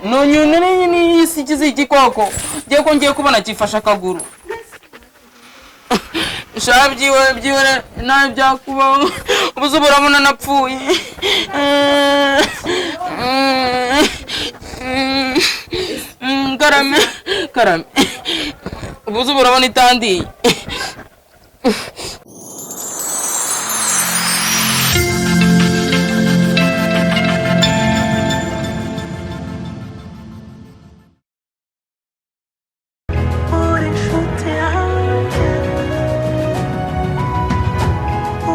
Nonyune n'isi igize igikoko ngiye ko ngiye kubona cyifashe akaguru. Sha byiwe byiwe nawe byakubaho, ubuze urabona napfuye. Karame karame, ubuze urabona itandiye. Uri inshuti yanjye,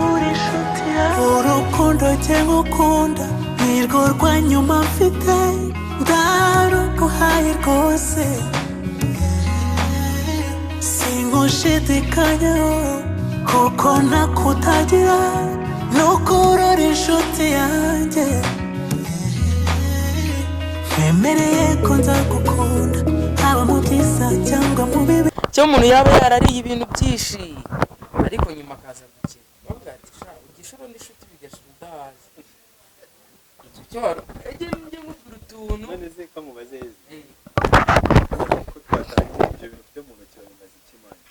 uri inshuti yanjye. Urukundo njye ngukunda nirwo rwa nyuma mfite, ndaruguhaye rwose, singushidikanyaho kuko ntakutagira, nuko urora inshuti yanjye. Nkwemereye ko nzagukunda haba mu byiza cyangwa mu bibi. Cyo umuntu yaba yarariye ibintu byinshi ariko nyuma akaza gukira, bavuga ati sha ugishuro n'inshuti bigashira udahaze icyo cyoro ejye njye mubwira utuntu. None se ko mubaze heza Eh, ko twatangiye, ibyo bintu ufite mu ntoki babimaze iki mani?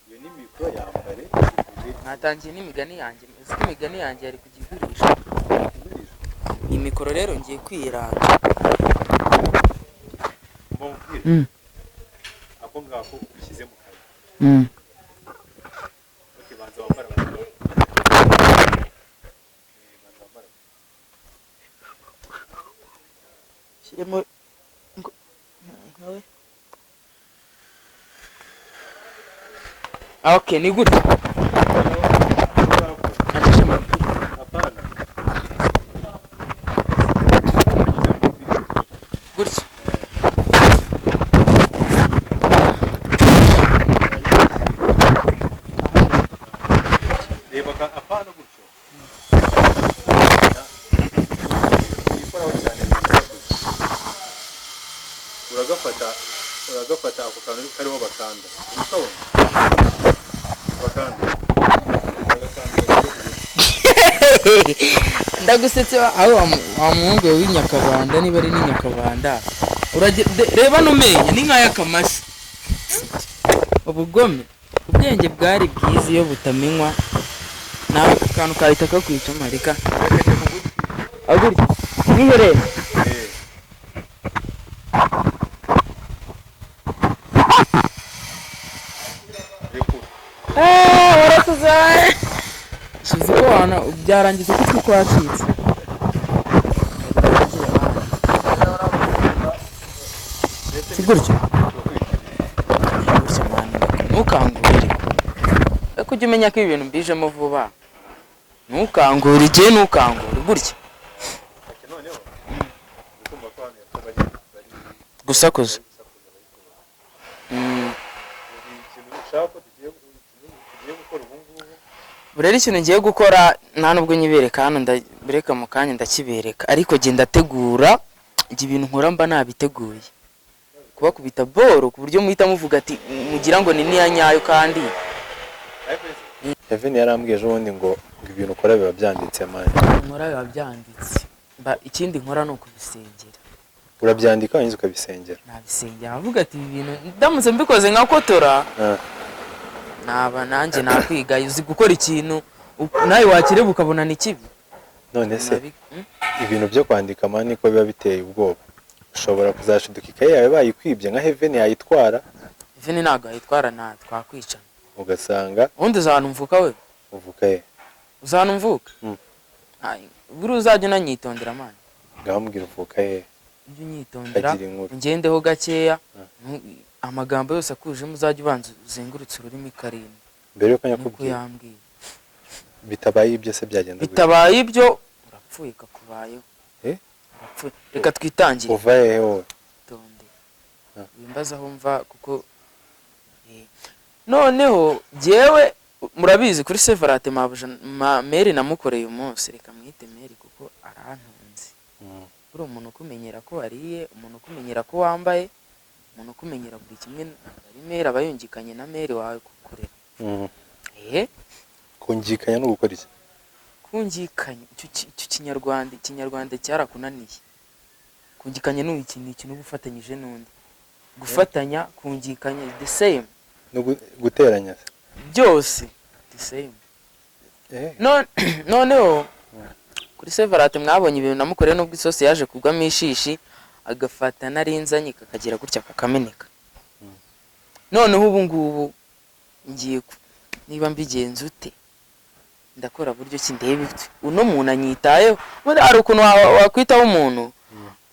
Iyo ni mikoro yambare uvuge. Mwatangiye n'imigani yanjye, uzi ko imigani yanjye yari kujya igurisha. Igurisha. Iyi mikoro rero ngiye kwiranga. Mba mubwire ako ngako ushyize mu kanwa. Okay, banza wambara amakaro. Eh, banza wambara. Shyiremo ngo nkawe. Okay, ni gutya. Ako ngako. Nacishe mu mupira. Hapana. Ushyize mu mupira. Gutya. Reba apana gutyo. Wikoraho cyane birasakuza. Uragafata uragafata ako kantu kariho bakanda. Ukabona? Bakanda. Uragakanda gake. Ndagusetse aho wa muhungu we w'inyakabanda, niba ari n'inyakabanda. Reba numenye ni nk'ay'akamasa. Ubugome, ubwenge bwari bwiza iyo butamenywa, nawe ako kantu kahita kakwica marika. Gakajya mu gutwi. Agurya mwiherere. Eh. Rekura. Warakuze, suzi ko wana byarangiza ugutwi kwacitse. Si gutya gutya mwana, ntukangurire, ariko ujye umenya ko ibintu mbijemo vuba. Ntukangure igihe, ntukangure gutya. Ati noneho ukumva ko hano hepfo bari bari Gusakuza. bari gusakuza, bari kubaha. Mm. Ubu ikintu ushaka ko tugiye gukora ubu ngubu? Ubu rero ikintu ngiye gukora nta nubwo nyibereka hano, ndabereka mu kanya, ndakibereka, ariko jye ndategura, njye ibintu nkora mba nabiteguye, kubakubita boro ku buryo muhita muvuga ati mugira ngo ni niya nyayo kandi. Kevin yarambwiye ejo bundi ngo ngo ibintu ukora biba byanditse mani. Nkora biba byanditse. Ikindi nkora ni ukubisengera. Urabyandika warangiza ukabisengera. Nabisengera avuga ati ibi bintu ndamutse mbikoze nka kotora, Ah, naba nanjye nakwigaye. Uzi gukora ikintu nawe wakireba ukabona ni kibi. None se Hmm? ibintu byo kwandika mani ko biba biteye ubwoba, ushobora kuzashiduka ikaye yawe bayikwibye nka Heaven yayitwara? Vini ntabwo yayitwara, nta twakwicana. Ugasanga Ubundi uzahana umvuka we. Uvuka he? Uzahana umvuka. Mm. Ay, buriya uzajya unanyitondera mani. Ngaho mbwira, uvuka he? Ujye unyitondera. Kagira inkuru. Ungendeho gakeya. Amagambo yose akujemo uzajya ubanza uzengurutse ururimi karindwi. Mbere yuko Niko nyakubwira. yambwiye. Bitabaye ibyo se byagenda gute? Bitabaye ibyo urapfuye, kakubayeho. Eh? Urapfuye, reka twitangire. Uva hehe wowe? Tonde. Ah. Wimbaza aho mva kuko noneho jyewe murabizi kuri Sevarate mabuja Mary namukoreye umunsi, reka mwite Mary kuko arantunze. Buri umuntu ukumenyera ko wariye, umuntu ukumenyera ko wambaye, umuntu ukumenyera buri kimwe, ntabwo ari Mary aba yungikanye na Mary wawe kukurera. Eh. Kungikanya no gukora iki? Kungikanya icyo icyo kinyarwanda, ikinyarwanda cyarakunaniye. Kungikanya ni ikintu, ikintu uba ufatanyije n'undi. Gufatanya, kungikanya, the same. No guteranya se? Byose the same. Eh. Noneho kuri Sevarate mwabonye ibintu namukoreye, nubwo isosi yaje kugwamo ishishi, agafata narinzanye kakagira gutya kakameneka. Noneho ubu ngubu ngiye niba mbigenza ute, ndakora buryo ki ndebe ibyo uno muntu anyitayeho. Ubundi hari ukuntu wakwitaho umuntu,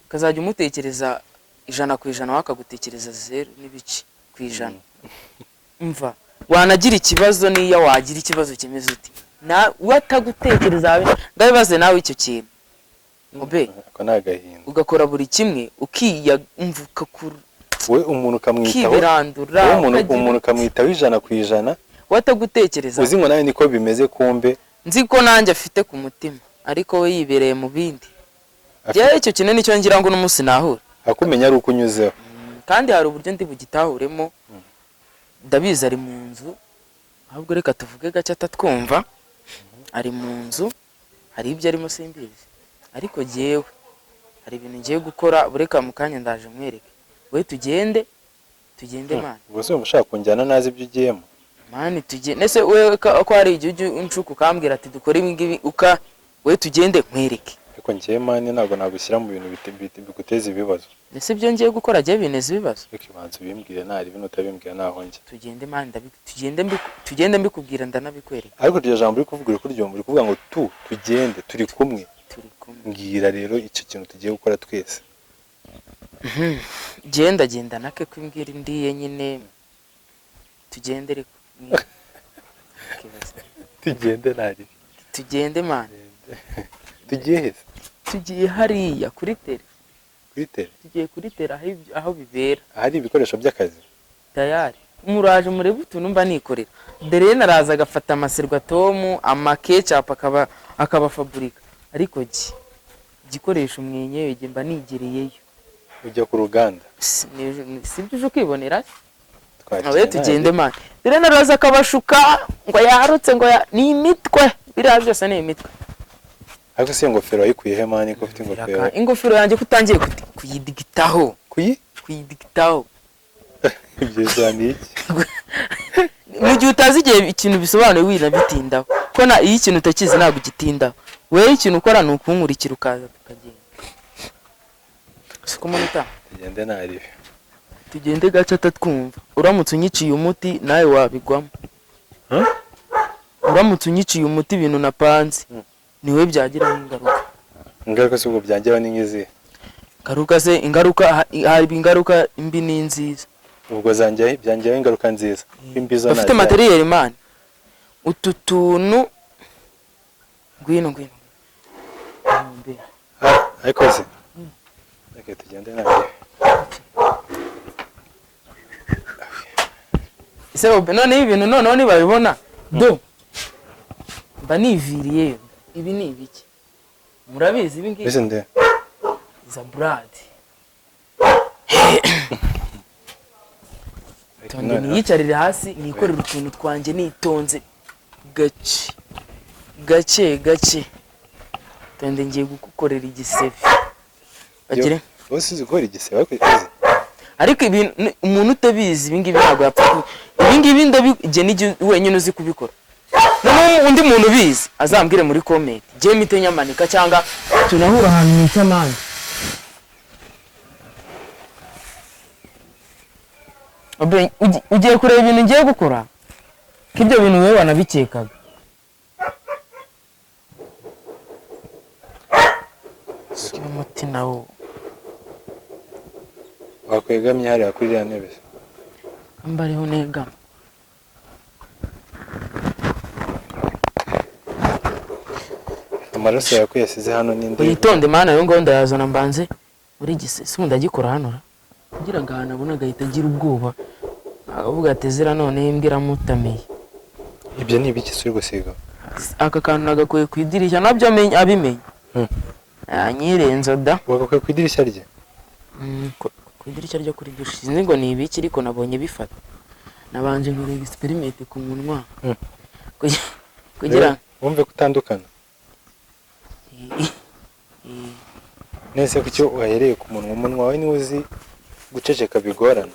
ukazajya umutekereza 100%, we akagutekereza 0.5%. Mva wanagira ikibazo, niyo wagira ikibazo kimeze ute, na we atagutekereza habe. Ngabibaze nawe icyo kintu obe. Ako ni agahinda. Ugakora buri kimwe ukiyumva ukakura, We umuntu ukamwitaho, ukibirandura, wowe umuntu ukagira umuntu ukamwitaho 100%, we atagutekereza. Uzi ngo nawe niko bimeze, kumbe Nzi ko nanjye afite ku mutima, ariko we yibereye mu bindi. Njyewe icyo kintu nicyo ngira ngo n'umunsi nahura akumenya ari uko unyuzeho. Kandi hari uburyo ndi bugitahuremo. Ndabizi ari mu nzu, ahubwo reka tuvuge gake atatwumva. Ari mu nzu, hari ibyo arimo simbizi, ariko jyewe hari ibintu ngiye gukora. Bureka mu kanya ndaje mwereke. We tugende, tugende man. Ubwo se wumva ushaka kunjyana nazi ibyo ugiyemo? Man, tugende. Ese wewe ko hari igihe ujya unshuka ukambwira ati dukore ibi ngibi, uka we tugende nkwereke. Ariko njyewe man, ntabwo nagushyira mu bintu biguteza ibibazo. Ese ibyo ngiye gukora jyewe bineza ibibazo? Ariko ibanza ubimbwire, ntari bino utabimbwira naho njya. Tugende man, tugende tugende mbikubwira, ndanabikwereka. Ariko iryo jambo uri kuvuga, uri kuryumva, uri kuvuga ngo tugende turi kumwe. Turi kumwe. Mbwira rero icyo kintu tugiye gukora twese. Genda genda nake kwimbwira indiye nyine, tugende ariko. Ikibazo. Tugende ntari. Tugende man. Tugiye heza? Tugiye hariya kuri terrain. Kuri terrain? Tugiye kuri terrain aho bibera. Ahari ibikoresho by'akazi. Tayari muraje murebe utuntu mba nikorera. Dore naraza agafata amaserwatomu, amakecapu, akabafaburika, ariko jye igikoresho mwenyewe jye mba nigereyeyo. Ujya ku ruganda? Si byo uje ukibonera? Twagiye. Abe tugende man. Dore naraza akabashuka ngo yarutse, ngo ni imitwe, biriya byose ni imitwe. Ariko si iyo ngofero wayikuye he man, ko ufite ingofero? Ingofero yanjye ko utangiye kuyidigitaho? Kuyi? Kuyidigitaho. Ibyo bisobanuye iki? Mu gihe utazi igihe ikintu bisobanuye winabitindaho, ko na iyo ikintu utakizi ntabwo ugitindaho. Wewe ikintu ukora ni ukunkurikira, ukaza tukagenda. Siko umuntu utaha. Tugende ntaribi. Tugende gace atatwumva. Uramutse unyiciye umuti nawe wabigwamo. Huh? Uramutse unyiciye umuti, ibintu napanze niwe byagiraho ingaruka. Ingaruka si ubwo byangeraho ni nk'izihe? Ingaruka se, ingaruka hari ingaruka mbi n'inziza. Ubwo zanjye byangiraho ingaruka nziza, imbi zo Bafite ntazihari. Matériel man, utu tuntu, ngwino ngwino. Ngwino. Ah, ariko se reka tugende ntaribi. Ese obe noneho ibintu noneho nibabibona do mba niviriyeyo. Ibi ni ibiki? Murabizi ibi ngibi? Mbese nde? Za brad. Tonde niyicarire hasi, nikorere utuntu twanjye nitonze, gake gake gake. Tonde, ngiye kugukorera igisebe bagire. Wowe uzi gukora igisebe, ariko uzi Ariko ibintu umuntu utabizi ibi ngibi ntabwo yapfa ibi ngibi jye nijye wenyine uzi kubikora. Noneho undi muntu ubizi azambwire muri comment, jye mpite nyamanika cyangwa tunahura ahantu nica amande. Obe, ugiye kureba ibintu ngiye gukora, ko ibyo bintu wowe wanabikekaga. Si umuti nawo. Wakwegamye hariya kuri iriya ntebe se? Mba ariho negama. Amaraso yawe ko yasize hano n'indi? Witonde mana, ayo ngayo ndayazana mbanze muri gise. Si ubundi ndagikora hano ra? Kugira ngo ahantu abone agahita agira ubwoba, avuga ati zira none imbwa iramutamiye. Ibyo ni ibiki se uri gusiga? Aka kantu nagakuye ku idirishya, nabyo abimenye. Yanyirenza da. Wagakuye ku idirishya rye? Ku idirishya ryo kuri dushe. Sinzi ngo ni ibiki, ariko nabonye bifata, nabanje nkora experiment ku munwa kugira Wumve ko utandukana. Nese kucyo wahereye ku munwa, umunwa wawe niwo uzi guceceka bigorana.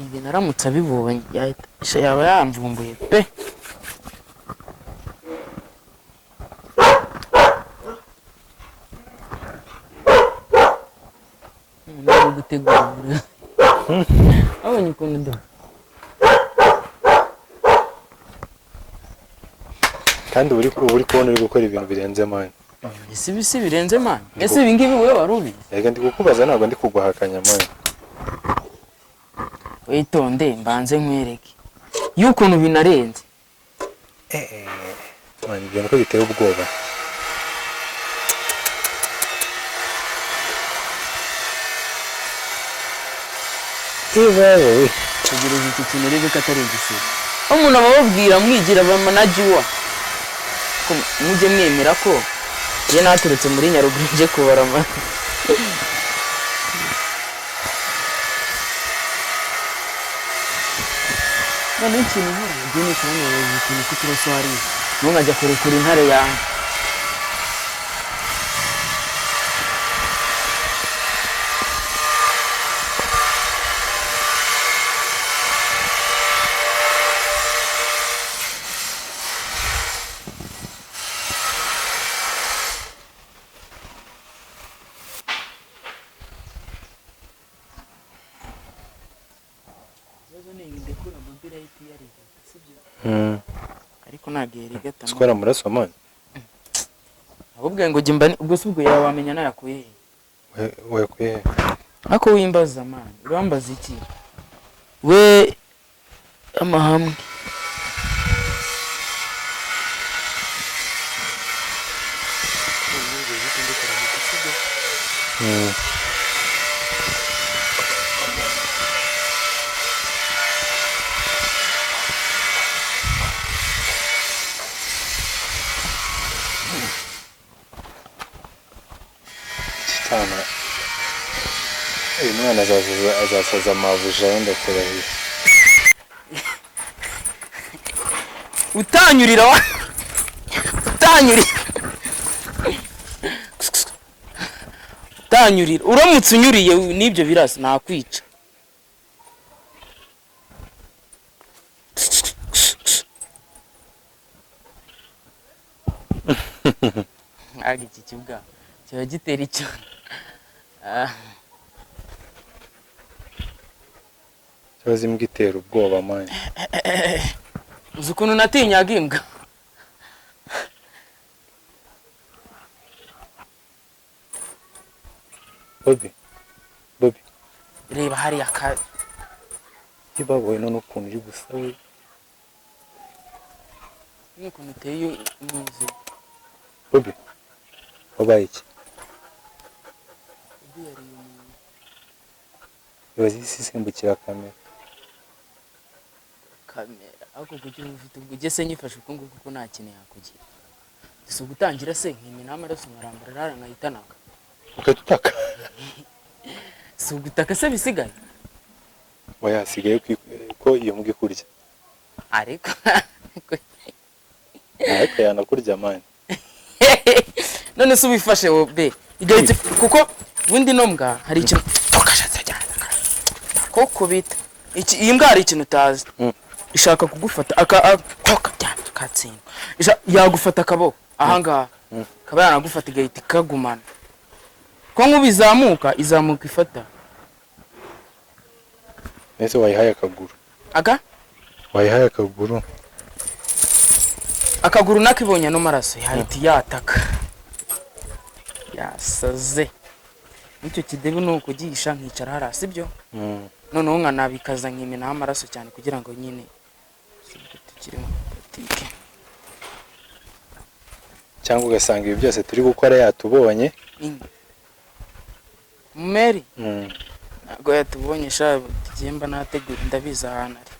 Ibi naramutse abibonye yaba yamvumbuye pe. Umuntu uri gutegura abonye ukuntu da Kandi uri kubona uri gukora ibintu birenze mani. Ese ibi si birenze mani? Ese ibi ngibi wowe wari ubizi? Yega ndi kukubaza ntabwo ndi kuguhakanya mani. Witonde mbanze nkwereke y'ukuntu binarenze. Mani ibyo niko biteye ubwoba. Ibawe Tegereza iki kintu urebe ko atari igisigo. Umuntu aba ababwira mwigira bamanagiwa ko mujye mwemera ko njye naturutse muri Nyaruguru nje kubara amata. Noneho ikintu nkora njye ni ukubona ukuntu k'uturoso hariya, nubu nkajya kurekura intare yanjye. Ariko ntabwo yarigata. Sikora amaraso mani. Ahubwo ngo jye mba ubwo si ubwo yawe wamenya nayakuye he? Wayakuye he? Ariko wimbaza mani, urambaza iki? We amahamwe. Cyana uyu mwana azasaza amabuja wenda kurahira. Utanyurira wa utanyurira utanyurira uramutse unyuriye n'ibyo birasi nakwica. Aga iki kibwa kiba gitera icyo. Kibazo imbwa itera ubwoba mani. Uzi ukuntu natinyaga imbwa? Bobi, Bobi. Reba hariya ka Ibaboye none ukuntu uri gusa we. N'ukuntu uteye umuze. Bobi, wabaye iki? Bobi yariye umuntu. Ibaze isi isimbukira kamera. Kamera, ariko kuki uba ufite ubwo ugeze nyifashe uko nguko kuko nta kintu yakugira. Si ugutangira se nkimena amaraso nkarambara rara nkahita naka. Ugahita utaka. Si ugutaka se bisigaye? Oya hasigaye ko iyo mbwa ikurya. Ariko ariko yanakurya mani. None se ubifashe wowe igahita kuko ubundi no mbwa hari ikintu kokubita. Iyi mbwa hari ikintu utazi. Ishaka kugufata akatsindwa. Yagufata akaboko ahangaha kaba yanagufata igahita ikagumana. Ko nkubizamuka izamuka ifata. Nese wayihaye akaguru. Aga? Wayihaye akaguru. Akaguru nakibonye no maraso yahita yataka. Yasaze. Nicyo kidebe no kugisha nkicara hara sibyo? Noneho nkanabikaza nkimena amaraso cyane kugira ngo nyine tukiri mu politike. Cyangwa ugasanga ibi byose turi gukora yatubonye. Meri ntabwo yatubonye sha, tugiye mba nategura, ndabizi ahantu ari.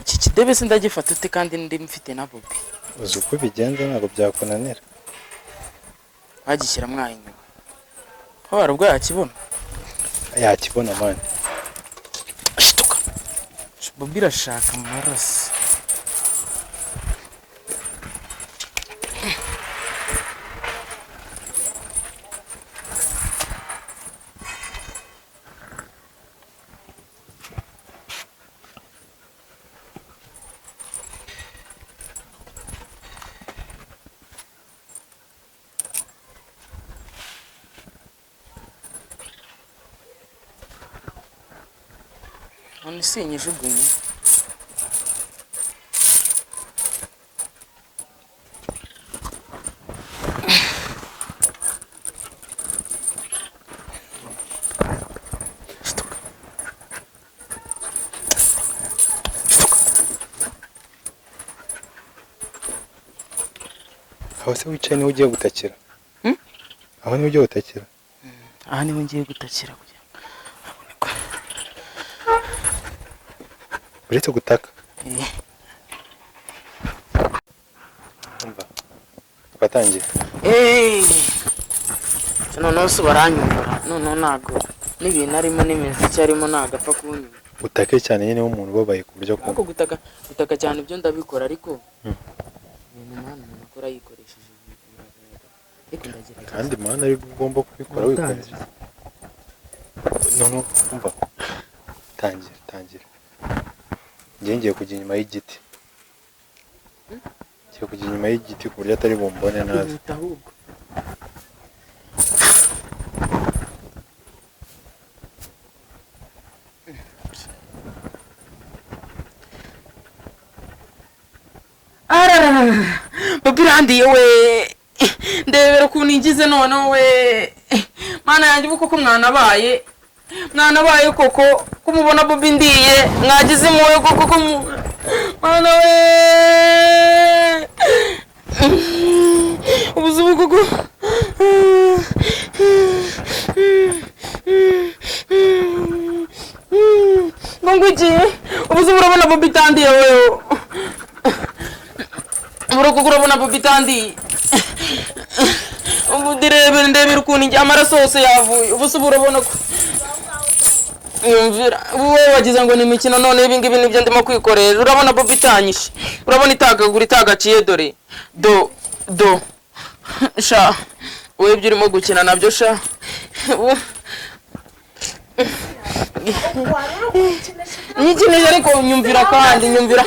Iki kidebe se ndagifata ute kandi ndi mfite na Bobi? Uzi uko ubigenza, ntabwo byakunanira. Wagishyira mwaha inyuma ko hari ubwo yakibona? Yakibona man. Shituka, Bobi irashaka amaraso. None sinyijugunye. Shituka. Shituka. Aho se wicaye niho ugiye gutakira? Aho niho ugiye gutakira? Aha niho ngiye gutakira kugira ngo abone ko uretse gutaka. Umva, twatangiye. Noneho se baranyumva, noneho ntabwo n'ibintu arimo n'imiziki arimo ntabwo apfa kunyumva. Utake cyane nyine w'umuntu ubabaye ku buryo Ariko gutaka cyane ibyo ndabikora, ariko ibintu mwana umuntu akora yikoresheje biragaragara, ariko ndagerageza. Kandi mwana ariko ugomba kubikora wikoresheje. Noneho umva, tangira tangira. Ngiye kujya inyuma y'igiti. Ngiye kujya inyuma y'igiti ku buryo atari bumbone naza. Ahubwo Bobi irandiye we, ndebera ukuntu ingize noneho we. Mana yanjye, ubu koko mwanabaye koko kumubona Bobi ndiye, mwagize impuhwe koko mana we, ubuzubu koko. Ngo iki ubuzubu, urabona Bobi itandiye wewe, ubu urabona Bobi itandiye. Ubu ndebera ukuntu njye amaraso yose yavuye. Ubu se urabona ko nyumvira wowe wagize ngo ni imikino, none ibi ngibi nibyo ndimo kwikorera. Urabona Bobi itanyishe, urabona itagagura itagaciye, dore do do sha, wowe ibyo urimo gukina nabyo sha. Nyikinisha ariko nyumvira, kandi nyumvira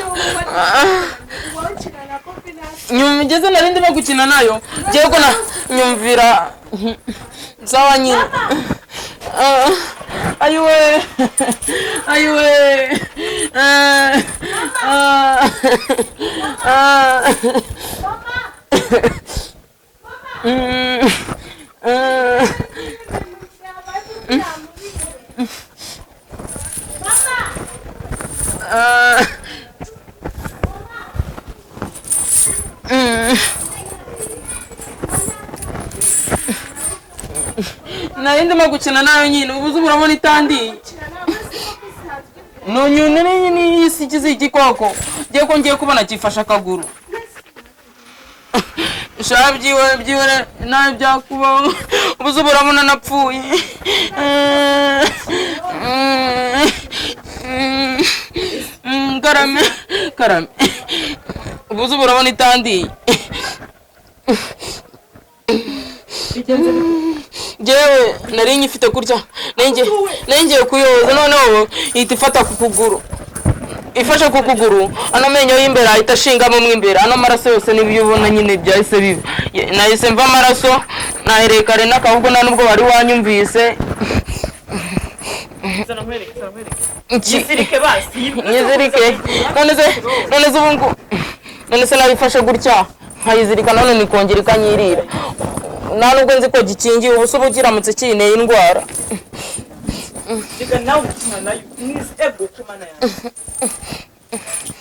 ngeze nari ndimo gukina nayo ngiye ko na nyumvira sawa nyine. Ayiwe ayiwe, Nari ndimo gukina nayo nyine, ubu urabona itandiye. Nonyine n'isi ikize igikoko ngiye ko ngiye kubona kifasha akaguru. Sha byiwe byiwe nawe byakubaho, ubu urabona napfuye. Karame karame, ubu urabona itandiye. Njyewe nari nyifite kurya, nengeye kuyoza, noneho ihita ifata ku kuguru, ifashe ku kuguru, ano menyo y'imbere ahita ashingamo mo imbere, ano maraso yose nibyo ubona nyine byahise biba. Nahise mva amaraso, nahereye kare n'akahubwo nta nubwo wari wanyumvise. Nyizirike none se ubu ngo none se nabifashe gutya nkayizirika, none nikongera ikanyirira. Nta nubwo nzi ko gikingiye, ubu se ubu kiramutse kineye indwara. Reka nawe ukina nayo mwize ego kumana yanjye.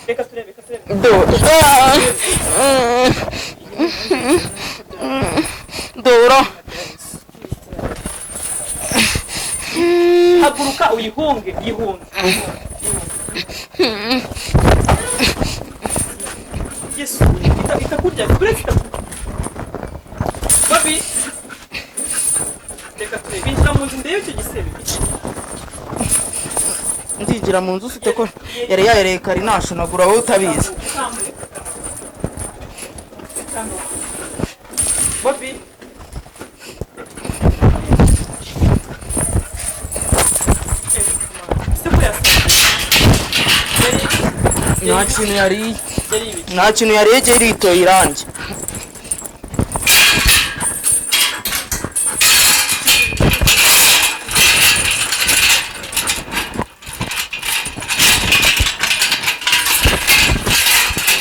Reka turebe, reka turebe. Do. Dora. Haguruka uyihunge, yihunge. Yesu, itakurya, buretse itakurya. Babi, reka turebe, injira mu nzu ndebe icyo gisebe. Ndinjira mu nzu ufite ko yari yayereye kare nashonagura wowe utabizi. Babi, se ko yasaze? Nta kintu yariye. Yari ibiki? Nta kintu yariye, igihe ritoye irangi.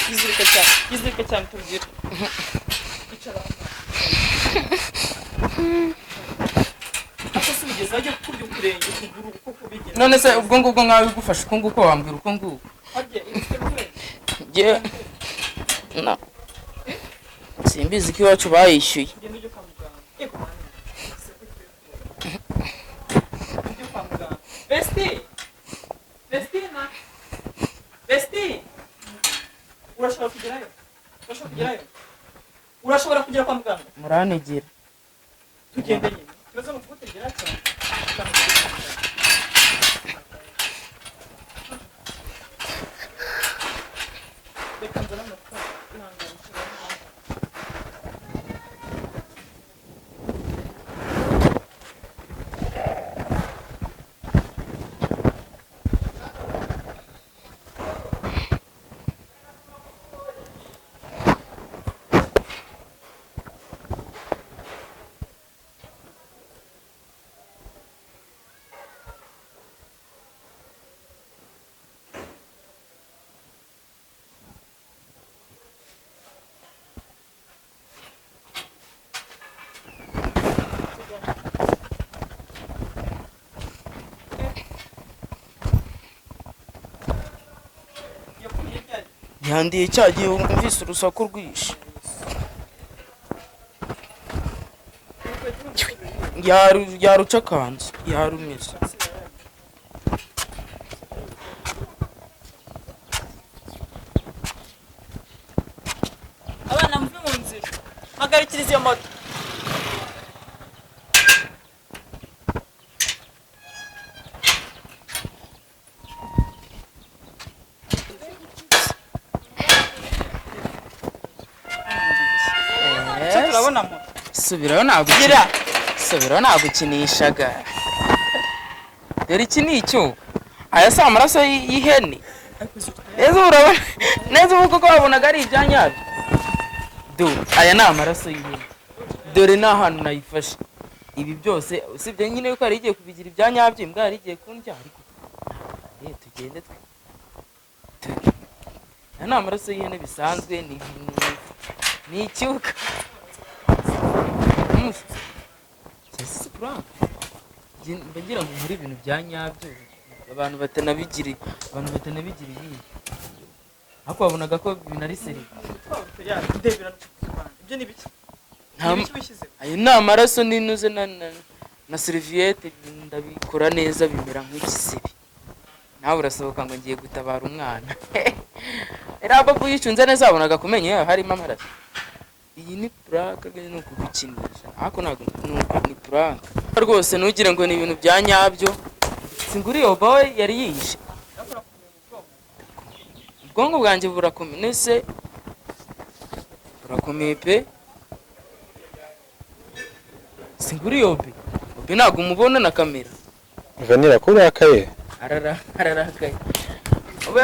Yizirike cyane, yizirike cyane tubwire. Icara aho ngaho. Ako si bigeze bajya kurya ukurenge ukuguru uko kubigeza? None se ubwo ngubwo nkawe bigufasha uko nguko wambwira uko nguko? Harya ifite ukurenge? Njye na simbizi ko iwacu bayishyuye. Genda ujye kwa muganga. Yego mwana. Ujye kwa muganga. Besti! Bestina! Besti! Urashobora kugerayo? Urashobora kugerayo? Urashobora kugera kwa muganga? Muranegera. Tugende nyine. Ikibazo ni ukugutegera cyane. Reka nzane amafaranga. Ihangane, nshobora guhangana. Yakuriye ryari? Yandiye cya gihe wumvise urusaku rwishe. Yaruca akanzu yarumize. Abana, muve mu nzira, hagarikiriza iyo moto. Ese turabona moto? Subiraho nagukina, subiraho nagukinishaga. Dore iki ni icyuho, aya si amaraso y'ihene neza? Ubu urabona neza, ubu koko wabonaga ari ibya nyabyo. Do, aya ni amaraso y'ihene. Dore ni ahantu nayifashe. Ibi byose usibye nyine yuko yari igiye kubigira ibya nyabyo, imbwa yari igiye kundya. Ariko tugende twe. Dore aya ni amaraso y'ihene bisanzwe, ni icyuka. Si prank. Mba ngira ngo nkore ibintu bya nyabyo, abantu batanabigira, abantu batanabigira ibindi, ariko wabonaga ko ibintu ari sérieux. Ndebera, ibyo ni ibiki? Ni ibiki wishyizeho? Ayo ni amaraso n'inuze na serviette, ndabikora neza bimera nk'igisebe. Nawe urasohoka ngo ngiye gutabara umwana. Iriya babu yicunze neza, wabonaga ku menyo yayo harimo amaraso. Iyi ni prank, ni ukugukinisha, ariko ntabwo ni prank rwose, ntugire ngo ni ibintu bya nyabyo. Singuriye oba we yari yihishe. Ubwonko bwanjye burakomeye nese, burakomeye pe. Singuriye obe, obe ntabwo umubona na kamera. Vanilla, ko urakaye? Ararakaye ubu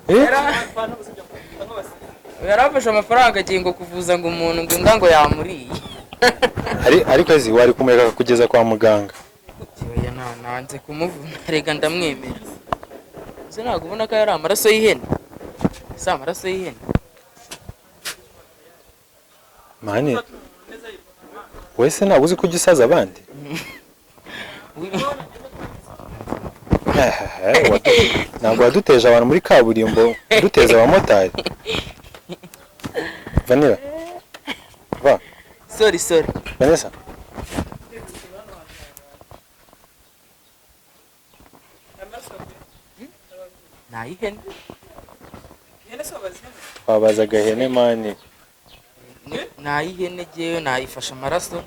Eh? Ubu yarafashe amafaranga agiye ngo kuvuza ngo umuntu ngo imbwa ngo yamuriye. Ariko ezi wari kumureka akakugeza kwa muganga. Oya, nanze kumuvuna, rega ndamwemera. Ese ntabwo ubona ko yari amaraso y'ihene? Si amaraso y'ihene? Man, wese ntabwo uzi ko ujya usaza abandi. Ehehe, ntabwo waduteje abantu muri kaburimbo, duteza abamotari. Vanilla. Sorry, sorry. Vanessa. Nayihene. Twabazaga ihene mani. Nayihene jewe nayifashe amaraso.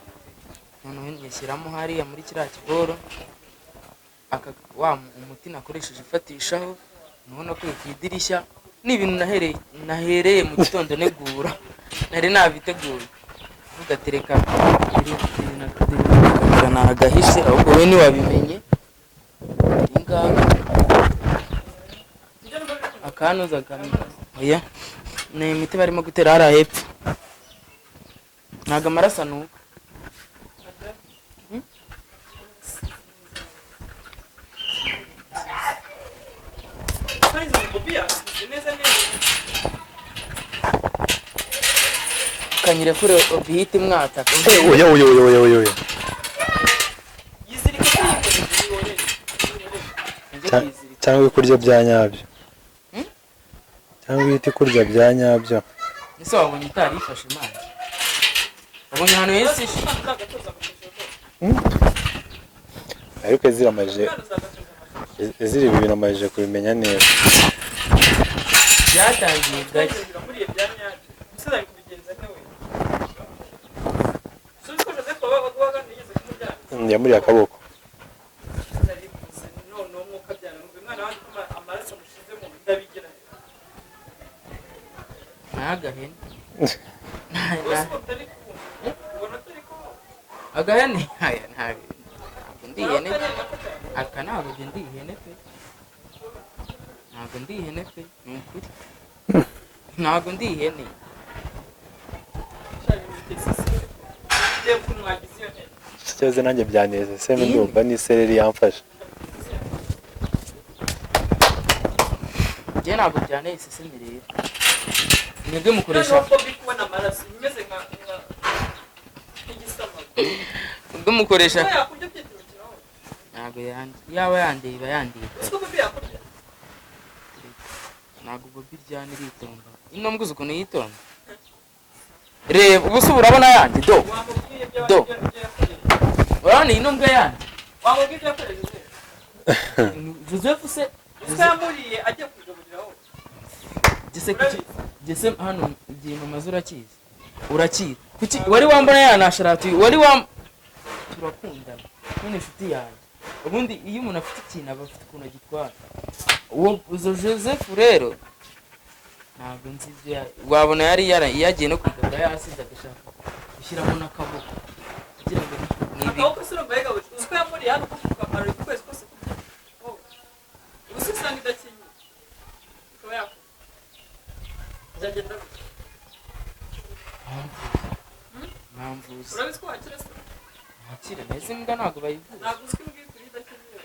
Noneho nyishyiramo hariya muri kiriya kiboro. Aka wa umuti nakoresheje ifatishaho. Noneho nakuye ku idirishya. Ni ibintu nahereye mu gitondo negura. Nari nabiteguye. Vuga tereka nagahishe ahubwo we ntiwabimenye. Inganga akanuza kamwe. Oya. Ni imiti barimo gutera hariya hepfo. Ntago amaraso anuka. Kanyire kure obihite mwataka. Oya oya oya oya oya. Cyangwa kurya bya nyabyo. Cyangwa ihite kurya bya nyabyo. Ese wabonye itarifashe Imana? Wabonye ahantu hese? Ariko eziramaje eziri ibintu amaje kubimenya neza. Byatangiye gake. Yamuriye akaboko. Agahene. Agahene aya ntabwo ndi ihene. Aka ntabwo ndi ihene pe. Ntabwo ndi ihene pe, ni ukuri. Ntabwo ndi ihene. Cyaze nanjye byaneze se ndumva ni sereri yamfashe. Njye ntabwo byaneze se mirere. Mwebwe mukoresha mwebwe mukoresha ntabwo yandi yaba yandiye iba yandiye ntabwo Bobi ryana iritonda ino mbwa uzi ukuntu yitonda. Reba ubu se urabona yandi do do urabona iyi mbwa yandi Joseph se Jese hano igihe mama urakizi urakizi kuki wari wambona yanasharati wari wam turakundana none inshuti yanjye. Ubundi iyo umuntu afite ikintu aba afite ukuntu agitwara. Uwo uzo Joseph rero ntabwo nzi ibyo wabona yari yagiye no kwigabura yasize agashaka gushyiramo n'akaboko kugira ngo ni ibi akaboko se urumva yegabuje uzi ko yamuriye hano kukamara ukwezi kose ubu se usanga idakingiye ikaba yakora byagenda gute? Mpamvuze urabizi ko wakira se? Wakira neza imbwa ntabwo bayivuza. Ntabwo uzi ko imbwa iri idakingiye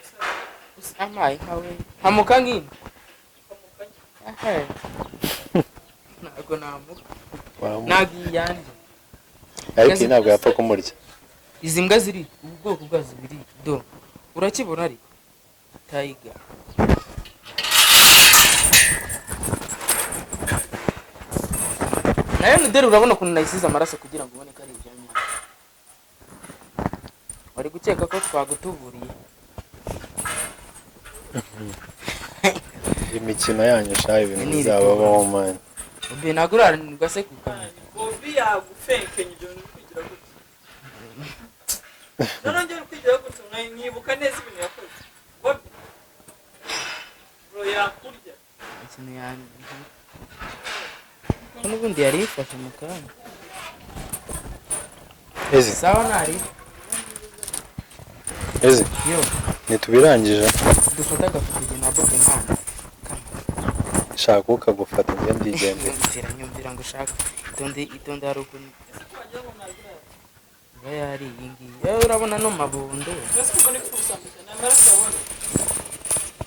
gusa amaye nkawe hamuka nk'ino ntabwo namuka ntabwo iyi yanjye ariko iyi ntabwo yapfa kumurya. Izi mbwa ziri ubu bwoko bwazo biri do urakibona ariko tiger nayo nuderi urabona ukuntu nayisize amaraso kugira ngo ubone ko ari ibya nyabyo. Wari gukeka ko twagutuburiye imikino yanyu sha ibintu bizababaho man. Obi ntabwo uraranirwa se kukanya. Obi yagufenkenye ibyo bintu kwigira gutya. None ngiye kwigira gutya nkibuka neza ibintu yakoze. Obi bro yakurya ikintu yanyu. N'ubundi yari yifashe mu kanya. Ezi sawa nari. Ezi yo nitubirangije dufata agafoto igihe na Bobi Imana. Shaka ukagufata njye ndigendera. Nyumvira ngo ushaka itonde itonde hari ukuntu iba yari iyi ngiyi. Yewe urabona no mabondo.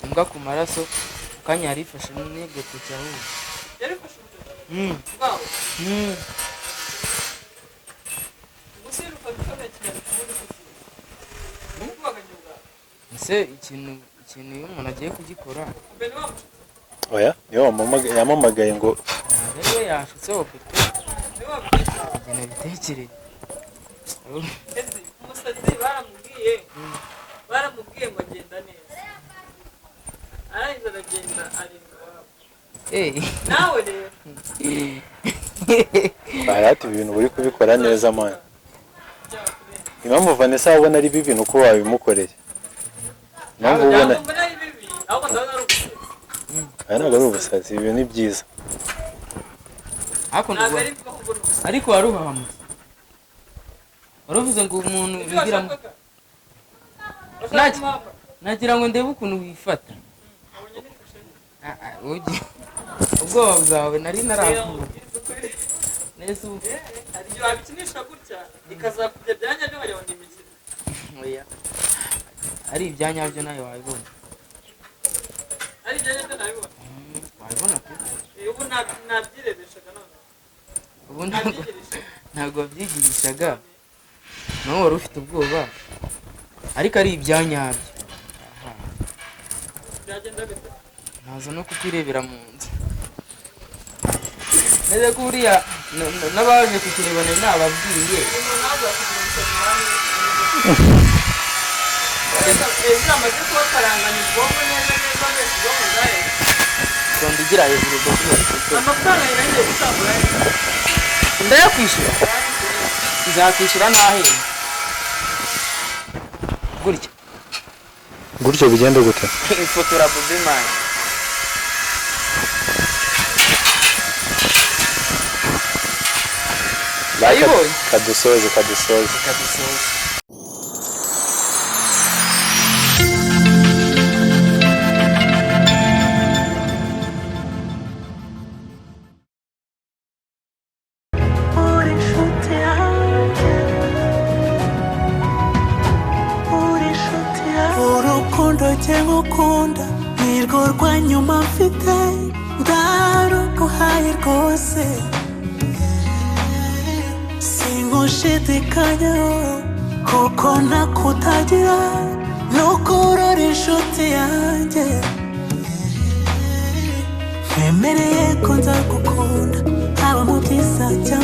Imbwa ku maraso kanya yarifashe n'igatoki ahubwo. Yarifashe Ese ikintu iyo umuntu agiye kugikora oya niyo yamamagaye ngo rero yashutse wowe igena bitekereye. Ese umusazi baramubwiye ngo agenda neza, arangije aragenda arenga iwabo. Nawe rero Bahati, ibi bintu uri kubikora neza man. Byakurenze. Impamvu Vanessa abona ari bibi ni uko wabimukoreye. Impamvu ubona Ntabwo mbona ari bibi, ahubwo ndabona ari ubusazi. Aya ntabwo ari ubusazi, ibi ni byiza. Ariko Ntabwo ndumva ari bibi, ahubwo ni ubusazi. Ariko waruhahamutse, waravuze ngo umuntu Ibyo wigira washakaga? Washaka kumuhamba? Nagira ngo ndebe ukuntu wifata. Abonye nifashe neza. Ah, ah, ubwoba bwawe nari Reba, naravuye mubwize ukuri. Neza ubu. Hari igihe wabikinisha gutya ikazakujya bya nyabyo wagira ngo ni imikino. Oya, ari ibya nyabyo nawe wabibona. Ari ibya nyabyo nabibona. Wabibona pe. Ubu nabyirebeshaga none. Ubu ntabwo Nabyigirishaga. Ntabwo wabyigirishaga, nawe wari ufite ubwoba, ariko ari ibya nyabyo. Aha. Byagenda bite? Ntaza no kukirebera mu nzu neze ko buriya n'abaje kukireba nari nababwiye. Umuntu ntabwo yakugira umusazi nawe. Ejo amaze kuba karanganya ubwonko neza neza mwese ubwonko bwaheze. Sonda igira hejuru bobi bafite. Amafaranga yarangiye gutambura. Ndayakwishyura, nzakwishyura ntahembwe gutya. Gutyo bigende gute? Ifotora bobi mani. Wayibonye? Kadusoze, kadusoze. Kadusoza. Uri inshuti yanjye, uri inshuti yanjye. Urukundo njye ngukunda nirwo rwa nyuma mfite, ndaruguhaye rwose, singushidikanya kuko ntakutagira nuko urora inshuti yanjye. Nkemereye ko nzagukunda haba mu byiza cyangwa